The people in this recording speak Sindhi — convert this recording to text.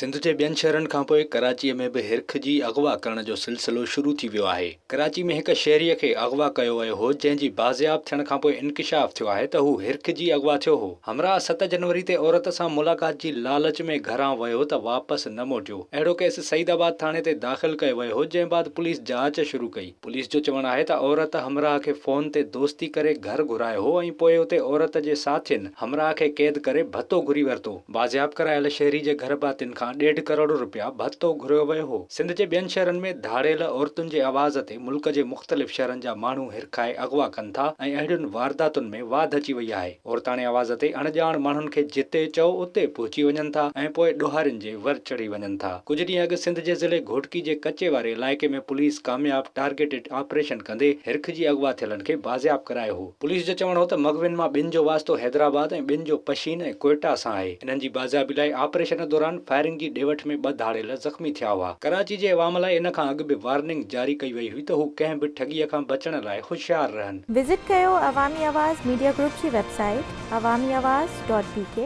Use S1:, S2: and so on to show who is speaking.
S1: سنڌ جي ٻين شهرن کانپوء ڪراچيء ۾ به هرکجي اغوا ڪرڻ جو سلسلو شروع ٿي ويو آهي. ڪراچي ۾ هڪ شهريء کي اغوا ڪيو ويو هو، جنهن جي بازياب ٿيڻ کانپوء انڪشاف ٿيو آهي ته هو هرکجي اغوا ٿيو هو. همراهه ست جنوري تي عورت سان ملاقات جي لالچ ۾ گهران ويو ته واپس نه موٽيو. اهڙو ڪيس سعيد آباد ٿاڻي تي داخل ڪيو ويو هو، جنهن بعد پوليس جاچ شروع ڪئي. پوليس جو چوڻ آهي ته عورت همراهه کي فون تي دوستي ڪري گهر گهرايو هو ۽ پوء اتي عورت جي ساٿين همراهه کي قيد ڪري ڀتو گهري ورتو. بازياب ڪرايل شهري جي گهر ڀاتين کان ڏيڍ ڪروڙ رپيا ڀتو گهريو ويو هو. سنڌ جي ٻين شهرن ۾ ڌاڙيل عورتن جي آواز تي ملڪ جي مختلف شهرن جا ماڻهو هرکائي اغوا ڪن ٿا ۽ اهڙين وارداتن ۾ واڌ اچي وئي آهي. عورتاڻي آواز تي اڻڄاڻ ماڻهن کي جتي چئو اتي پهچي وڃن ٿا ۽ پوء ڏوهارين جي ور چڙهي وڃن ٿا. ڪجهه ڏينهن اڳ سنڌ جي ضلعي گهوٽڪي جي ڪچي واري علائقي ۾ پوليس ڪامياب ٽارگيٽڊ آپريشن ڪندي هرکجي اغوا ٿيلن کي بازياب ڪرايو هو. پوليس جو چوڻ هو ته مغوين مان ٻن جو واسطو حيدرآباد ۽ ٻن جو پشين ۽ ڪوئيٽا سان آهي، انهن جي بازيابي لاء آپريشن دوران فائرنگ جي ڏي وٺ ۾ ٻه ڌاڙيل زخمي ٿيا هئا. ڪراچي جي عوام لاء ان کان اڳ به وارننگ جاري ڪئي وئي هئي ته هو ڪنهن به ٺڳيء کان بچڻ لاء هوشيار رهن.
S2: وزٽ ڪيو عوامي آواز ميڊيا گروپ جي website Awami Awaz dot B K.